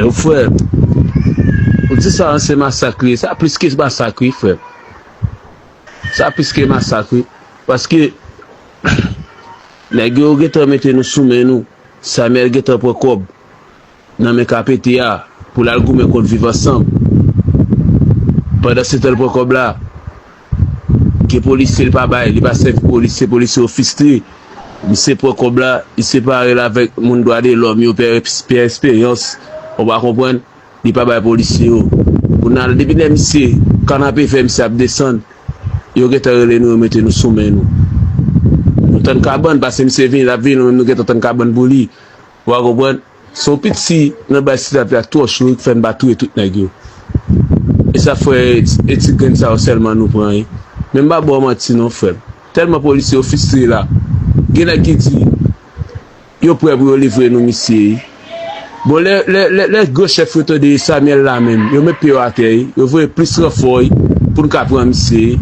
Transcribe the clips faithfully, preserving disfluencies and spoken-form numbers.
Yo, frè, ou di sa, se masak li ye. Sa plis ke masak, wi, frè. Sa plis ke masak, wi. Paske nèg yo gentan mete nou sou men nou. Samuel gentan pran kòb nan men K P T a pou l al goumen kont Viv Ansanm. Pandan se tan l pran kòb la, gen polisye li pa bay, li pa sèvi polisye, polisye yo fristre. Misye pran kòb la, li separe l avèk moun dwa de lòm yo, Pè, Pè Esperyans, ou pa konprann, li pa bay polisye yo. Kounye a, depi lè misye, kanapevè misye ap desann, yo gentan rele nou, yo mete nou sou men nou. Nou tann kabann, paske misye vini, l ap vini, nou menm nou gentan tann kabann pou li. Ou pa konprann? Se yon piti nan bay sitati a twò cho wi k fè n pa touye tout nèg yo. E sa fè e ti grenn sa yo sèlman nou pran wi. Men m pa ba w manti non frè m. Tèlman polisye yo fristre la. Gen nèg ki di yo prè pou yo livre nou misye wi. Bon lè lè lè lè gwo chèf yo tande Samuel la menm, yo met pye yo atè wi. Yo voye plis ranfò wi pou n ka pran misye wi.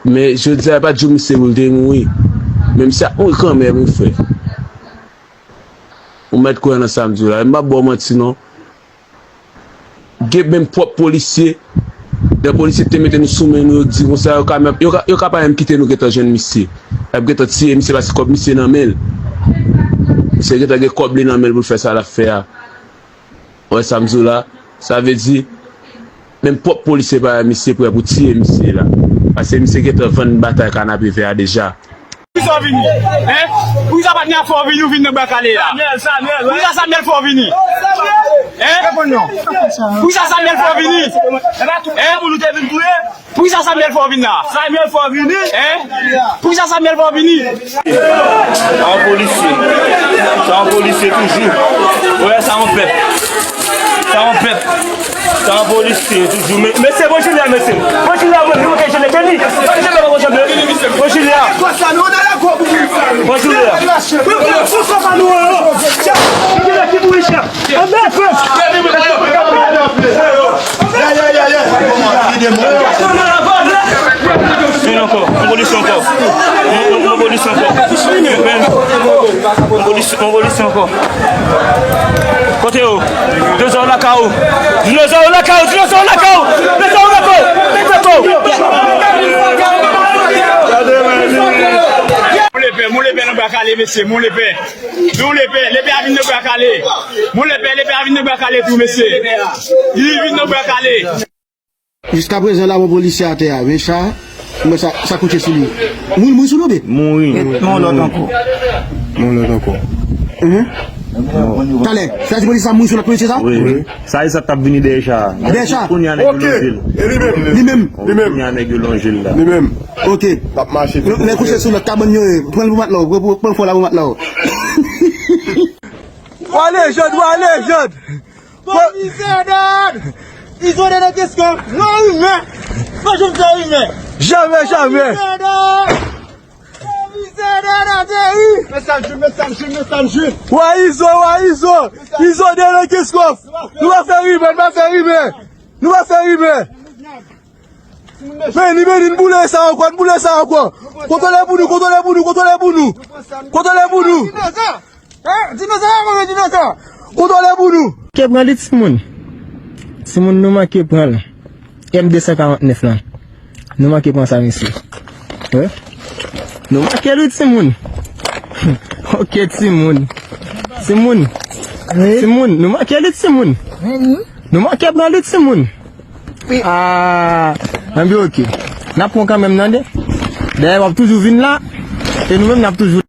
Men jodi a e pa t jou misye pou l te mouri. Men misye ap mouri kanmenm wi frè. Ou mèt kwè nan sa m di w la. M p ap ba w manti non. Gen menm pwòp polisye. Lè polisye te mete nou sou men nou, yo di konsa, yo ka menm, yo ka, yo ka pa menm kite nou gentan jwenn misye. Y ap gentan tiye misye paske kòb misye nan men l. Misye gentan gen kòb li nan men l pou l fè sa l ap fè a. Ou wè sa m di w la? Sa vle di, menm pwòp polisye pa misye prè pou tiye misye la. Paske misye gentan vann batay kanapevè a deja. Poukisa w vini? Hein? Poukisa Patnè fè w vini, ou vin nan Bwa Kale a? Poukisa Samuel fè w vini? Hein? Poukisa Samuel fè w vini? Hein? Poukisa Samuel fè w vin la? Samuel fè w vini? Hein? Poukisa Samuel fè w vini? Sa yon polisye. Sa yon polisye toujou. Ou wè sa yon pèp. Sa yon pèp. Sa yon polisye toujou. Men, mesye, bon jile a, mesye. Bon jile a, mwen, mwen, mwen, jile, Kenny. Jile, mwen, jile. Bon jile a. Bon jile a. Jile ki bouri, chèf. Anmède, frè. Vin ankò, yon polisye ankò. Yon, yon, yon polisye ankò. Yon polisye, yon polisye ankò. Kote yo? Dinozò lakay ou. Dinozò lakay ou, dinozò lakay ou. Dinozò lakay ou. Dinozò lakay ou. Moun lepè, moun lepè nan Bwa Kale, mesye, moun lepè. Moun lepè, lepè a vin nan Bwa Kale. Moun lepè, lepè a vin nan Bwa Kale tou, mesye. Li vin nan Bwa Kale. Jiskaprezan la, bon polisye atè a, men sa, men sa, sa kouche sou li. Mouri, mouri sou nou, be? Mouri. Mouri. Yon lòt ankò. Yon lòt ankò. Mhm. Talè, sa di polisye sa mouri sou lòt polisye sa? Wi. Wi. Sa e sa t ap vini dèyè cha. Dèyè cha? Kounye a nèg yo lonje l. E li menm? Li menm. Li menm. Kounye a nèg yo lonje l la. Li menm. Ok. L ap mache. Lè kouche sou lòt kabann yo ye, pran l pou matla w, pran, pran, pran fò la pou matla w. Wa lejand, wa lejand. Komisè Dad! Izo de nan kesko! Non imèn! Pa janm fè imèn! Jamè, jamè! Komisè Dad! Komisè Dad ateri! Mesaj Jun, mesaj Jun, mesaj Jun! Wa Izo, wa Izo! Izo de nan kesko! Nou pa fè imèn, nou pa fè imèn! Nou pa fè imèn! Vini, vini, n boule sa ankò, n boule sa ankò! Kontwole pou nou, kontwole pou nou, kontwole pou nou! Kontwole pou nou! Hein? Dinozò, mwen dinozò. Ou dole pou nou. Ke pran li timoun. Timoun nou manke pran l. M de san karant nèf lan. Nou manke pran sa, mesye. Wi. Nou manke li timoun. Ok, timoun. Timoun. Wi. Timoun, nou manke li timoun. Wi, wi. Nou manke pran li timoun. Ah, anben ok. N ap pran kanmenm nan de. Dayè w ap toujou vin la. E nou menm n ap toujou